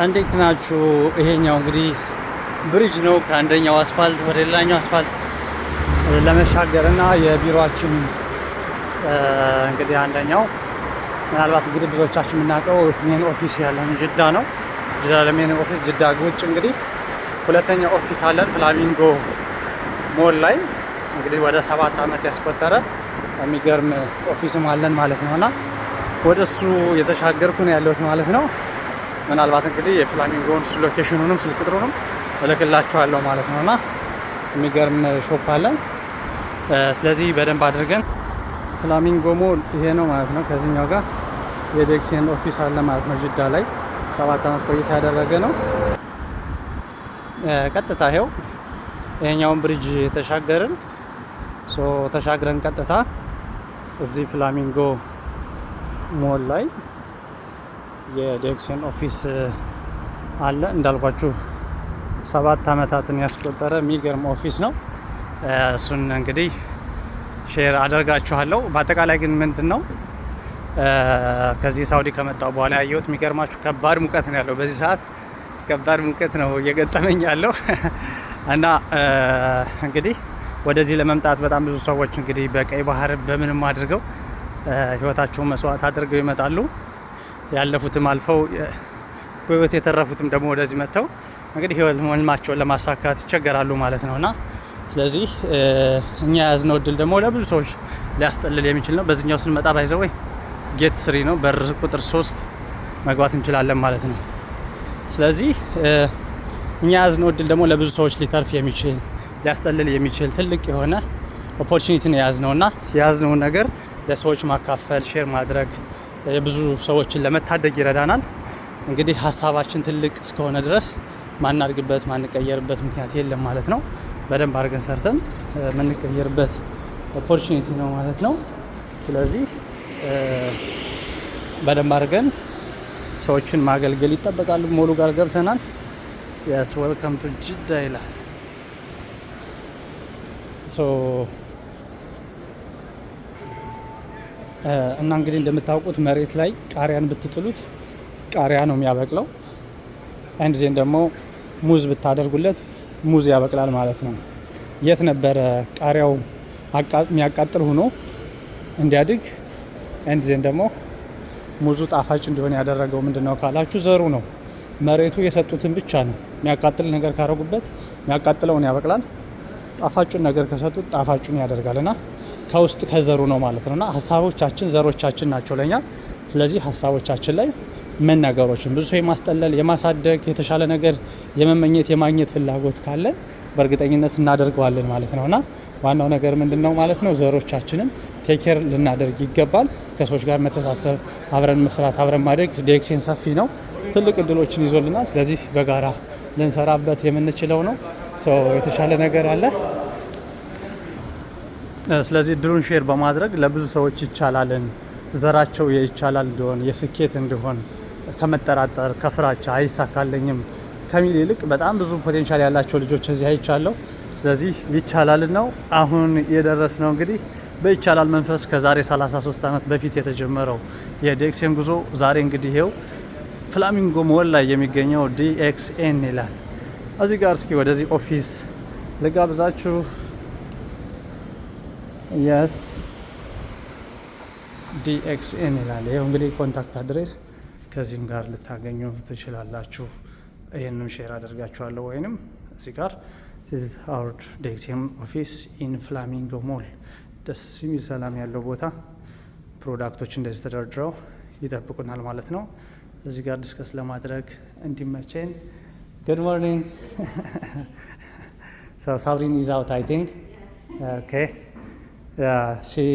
እንዴት ናችሁ? ይሄኛው እንግዲህ bridge ነው። ከአንደኛው አስፋልት ወደ ሌላኛው አስፋልት ለመሻገር እና የቢሮአችን እንግዲህ አንደኛው ምናልባት እንግዲህ ብዙዎቻችን የምናውቀው main office ያለን ጅዳ ነው። ጅዳ ለ main office ጅዳ ውጭ እንግዲህ ሁለተኛ office አለን ፍላሚንጎ ሞል ላይ። እንግዲህ ወደ 7 ዓመት ያስቆጠረ የሚገርም office ም አለን ማለት ነው እና ወደ እሱ የተሻገርኩ ነው ያለሁት ማለት ነው። ምናልባት እንግዲህ የፍላሚንጎን location ኑንም ስልክ ቁጥሩንም እልክላችኋለሁ ማለት ነው እና የሚገርም shop አለን። ስለዚህ በደንብ አድርገን ፍላሚንጎ ሞል ይሄ ነው ማለት ነው። ከዚህኛው ጋር የ DXN office አለ ማለት ነው። ጅዳ ላይ 7 ዓመት ቆይታ ያደረገ ነው። ቀጥታ ይኸው ይሄኛውን bridge ተሻገርን። So ተሻግረን ቀጥታ እዚህ ፍላሚንጎ ሞል ላይ የ DXN office አለ። እንዳልኳችሁ 7 ዓመታትን ያስቆጠረ የሚገርም office ነው። እሱን እንግዲህ share አደርጋችኋለሁ። በአጠቃላይ ግን ምንድን ነው ከዚህ ሳውዲ ከመጣሁ በኋላ ያየሁት የሚገርማችሁ ከባድ ሙቀት ነው ያለው። በዚህ ሰዓት ከባድ ሙቀት ነው እየገጠመኝ ያለው እና እንግዲህ ወደዚህ ለመምጣት በጣም ብዙ ሰዎች እንግዲህ በቀይ ባህር በምንም አድርገው ህይወታቸውን መስዋዕት አድርገው ይመጣሉ። ያለፉትም አልፈው በህይወት የተረፉትም ደግሞ ወደዚህ መጥተው እንግዲህ ህልማቸውን ለማሳካት ይቸገራሉ ማለት ነው እና ስለዚህ እኛ የያዝነው እድል ደግሞ ለብዙ ሰዎች ሊያስጠልል የሚችል ነው። በዚህኛው ስንመጣ by the way gate 3 ነው፣ በር ቁጥር 3 መግባት እንችላለን ማለት ነው። ስለዚህ እኛ የያዝነው እድል ደግሞ ለብዙ ሰዎች ሊተርፍ የሚችል፣ ሊያስጠልል የሚችል ትልቅ የሆነ opportunity ነው የያዝነው እና የያዝነውን ነገር ለሰዎች ማካፈል፣ share ማድረግ የብዙ ሰዎችን ለመታደግ ይረዳናል። እንግዲህ ሀሳባችን ትልቅ እስከሆነ ድረስ ማናድግበት፣ ማንቀየርበት ምክንያት የለም ማለት ነው። በደንብ አድርገን ሰርተን የምንቀየርበት opportunity ነው ማለት ነው። ስለዚህ በደንብ አድርገን ሰዎችን ማገልገል ይጠበቃል። ሞሉ ጋር ገብተናል። Yes, welcome to ጅዳ ይላል። So እና እንግዲህ እንደምታውቁት መሬት ላይ ቃሪያን ብትጥሉት ቃሪያ ነው የሚያበቅለው። And then ደግሞ ሙዝ ብታደርጉለት ሙዝ ያበቅላል ማለት ነው። የት ነበረ ቃሪያው የሚያቃጥል ሆኖ እንዲያድግ and then ደግሞ ሙዙ ጣፋጭ እንዲሆን ያደረገው ምንድን ነው ካላችሁ ዘሩ ነው። መሬቱ የሰጡትን ብቻ ነው። የሚያቃጥል ነገር ካረጉበት የሚያቃጥለውን ያበቅላል። ጣፋጩን ነገር ከሰጡት ጣፋጩን ያደርጋል እና ከውስጥ ከዘሩ ነው ማለት ነው። እና ሀሳቦቻችን ዘሮቻችን ናቸው ለኛ። ስለዚህ ሀሳቦቻችን ላይ ምን ነገሮችን ብዙ ሰው የማስጠለል፣ የማሳደግ፣ የተሻለ ነገር የመመኘት፣ የማግኘት ፍላጎት ካለን በእርግጠኝነት እናደርገዋለን ማለት ነው። እና ዋናው ነገር ምንድን ነው ማለት ነው? ዘሮቻችንን take care ልናደርግ ይገባል። ከሰዎች ጋር መተሳሰብ፣ አብረን መስራት፣ አብረን ማደግ። DXN ሰፊ ነው፣ ትልቅ እድሎችን ይዞልናል። ስለዚህ በጋራ ልንሰራበት የምንችለው ነው። የተሻለ ነገር አለ። ስለዚህ እድሉን share በማድረግ ለብዙ ሰዎች ይቻላልን ዘራቸው የይቻላል እንዲሆን፣ የስኬት እንዲሆን፣ ከመጠራጠር፣ ከፍራቻ፣ አይሳካልኝም ከሚል ይልቅ በጣም ብዙ potential ያላቸው ልጆች እዚህ አይቻለሁ። ስለዚህ ይቻላል ነው አሁን የደረስነው። እንግዲህ በይቻላል መንፈስ ከዛሬ 33 ዓመት በፊት የተጀመረው የ DXN ጉዞ ዛሬ እንግዲህ ይሄው ፍላሚንጎ ሞል ላይ የሚገኘው DXN ይላል። እዚህ ጋር እስኪ ወደዚህ office ልጋብዛችሁ። Yes, DXN ይላል። ይኸው እንግዲህ contact address ከዚህም ጋር ልታገኙ ትችላላችሁ። ይህንም share አደርጋችኋለሁ ወይንም እዚህ ጋር our DXN office in ፍላሚንጎ ሞል። ደስ የሚል ሰላም ያለው ቦታ፣ product ኦች እንደዚህ ተደርድረው ይጠብቁናል ማለት ነው። እዚህ ጋር discuss ለማድረግ እንዲመቸን። Good morning. So Sabrine is out, I think. Okay. Yeah, she